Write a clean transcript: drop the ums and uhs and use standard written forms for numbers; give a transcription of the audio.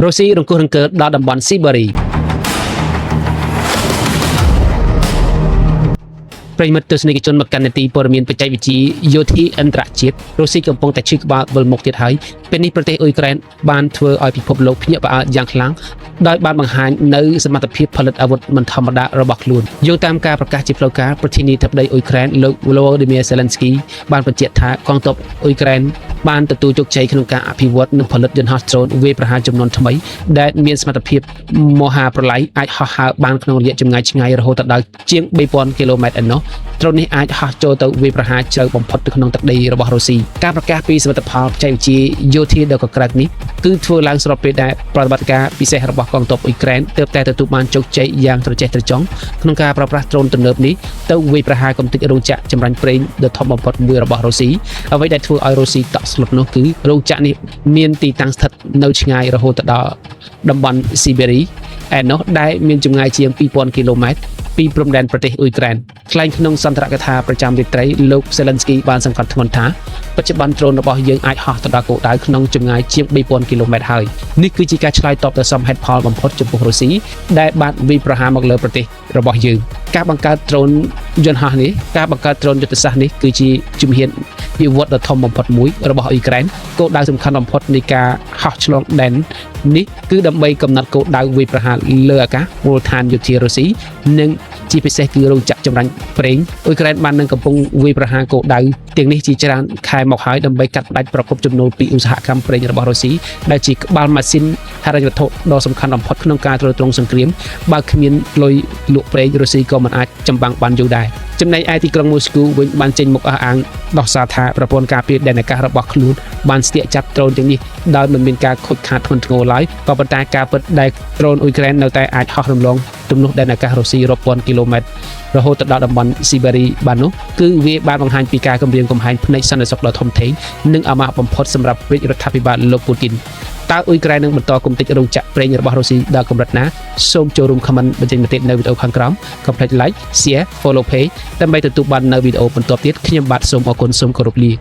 រុស្ស៊ីរង្គោះរង្គើដល់តំបន់ស៊ីបេរីប្រិយមិត្តទស្សនិកជនមកកាន់នាទីព័ត៌មានបច្ចេកវិទ្យាយោធាអន្តរជាតិរុស្ស៊ីកំពុងតែឈឺក្បាលវិលមុខទៀតហើយពេលនេះប្រទេសអ៊ុយក្រែនបានធ្វើឲ្យពិភពលោកភ្ញាក់ផ្អើលយ៉ាងខ្លាំងដោយបានបង្ហាញនៅសមត្ថភាពផលិតអាវុធមិនធម្មតារបស់ខ្លួនយោងតាមការប្រកាសជាផ្លូវការប្រធានាធិបតីអ៊ុយក្រែនលោក Volodymyr Zelensky បានបញ្ជាក់ថាកងទ័ពអ៊ុយក្រែនបានទទួលជោគជ័យក្នុងការអភិវឌ្ឍនិងផលិតយន្តហោះដ្រូនវាយប្រហារចំនួនថ្មីដែលមានសមត្ថភាពមហាប្រល័យអាចហោះហើរបានក្នុងរយៈចម្ងាយឆ្ងាយរហូតដល់ជាង3000គីឡូម៉ែត្រឯណោះដ្រូននេះអាចហោះចូលទៅវាយប្រហារជ្រៅបំផុតទៅក្នុងទឹកដីរបស់រុស្ស៊ីការប្រកាសពីសមិទ្ធផលបច្ចេកវិទ្យាយោធាដ៏កក្រើកនេះគឺធ្វើឡើងស្របពេលដែលប្រតិបត្តិការពិសេសរបស់កងទ័ពអ៊ុយក្រែនទើបតែទទួលបានជោគជ័យយ៉ាងត្រចេះត្រចង់ក្នុងការប្រើប្រាស់ដ្រូនទំនើបនេះទៅវាយប្រហារកំទេចរោងចក្រចម្រាញ់ប្រេងដ៏ធំបំផុតមួយរបស់រុស្ស៊ីអ្វីដែលធ្វើឲ្យរុស្ស៊ីតក់ស្លុតនោះគឺរោងចក្រនេះមានទីតាំងស្ថិតនៅឆ្ងាយរហូតដល់តំបន់ស៊ីបេរីឯណោះដែលមានចម្ងាយជាង2000គីឡូម៉ែត្រពីព្រំដែនប្រទេសអ៊ុយក្រែនថ្លែងក្នុងសន្ទរកថាប្រចាំរាត្រីលោកសេលិនស្គីបានសង្កត់ធ្ងន់ថាបច្ចុប្បន្នដ្រូនរបស់យើងអាចហោះទៅដល់គោលដៅក្នុងចម្ងាយជាង3000គីឡូម៉ែត្រហើយនេះគឺជាការឆ្លើយតបដ៏សមហេតុផលបំផុតចំពោះរុស្ស៊ីដែលបានវាយប្រហារមកលើប្រទេសរបស់យើងការបង្កើតដ្រូនយន្តហោះនេះការបង្កើតដ្រូនយុទ្ធសាស្ត្រនេះគឺជាជំហានវិវត្តដ៏ធំបំផុតមួយរបស់អ៊ុយក្រែនគោលដៅសំខាន់បំផុតនៃការហោះឆ្លងដែននេះគឺដើម្បីកំណត់គោលដៅវាយប្រហារលើអាកាសមូលដ្ឋានយោធារុស្ស៊ីនិងជាពិសេសគឺរោងចក្រចម្រាញ់ប្រេងអ៊ុយក្រែនបាននឹងកំពុងវាយប្រហារគោលដៅទាំងនេះជាច្រើនខែមកហើយដើម្បីកាត់ផ្តាច់ប្រភពចំណូលពីឧស្សាហកម្មប្រេងរបស់រុស្ស៊ីដែលជាក្បាលម៉ាស៊ីនហិរញ្ញវត្ថុដ៏សំខាន់បំផុតក្នុងការទ្រទ្រង់សង្គ្រាមបើគ្មានលុយលក់ប្រេងរុស្ស៊ីក៏មិនអាចចម្បាំងបានយូរដែរចំណែកឯទីក្រុងមូស្គូវិញបានចេញមុខអះអាងដោះសារថាប្រព័ន្ធការពារដែនអាកាសរបស់ខ្លួនបានស្ទាក់ចាប់ដ្រូនទាំងនេះដោយមិនមានការខូចខាតធ្ងន់ធ្ងរឡើយក៏ប៉ុន្តែការពិតដែលដ្រូនអ៊ុយក្រែននៅតែអាចហោះរំលងទំនួសដែនអាកាសរុស្ស៊ីរាប់ពាន់គីឡូម៉ែត្ររហូតដល់តំបន់ស៊ីបេរីបាននោះគឺវាបានបង្ហាញពីការគំរាមកំហែងផ្នែកសន្តិសុខដ៏ធំធេងនិងអាម៉ាស់បំផុតសម្រាប់រាជរដ្ឋាភិបាលលោកពូទីនតើអ៊ុយក្រែននឹងបន្តគំទេចរោងចក្រប្រេងរបស់រុស្ស៊ីដល់កម្រិតណាសូមចូលរួម comment បញ្ចេញមតិនៅវីដេអូខាងក្រោមកុំភ្លេច like, share, follow page ដើម្បីទទួលបាននៅវីដេអូបន្ទាប់ទៀតខ្ញុំបាទសូមអរគុណសូមគោរពលា។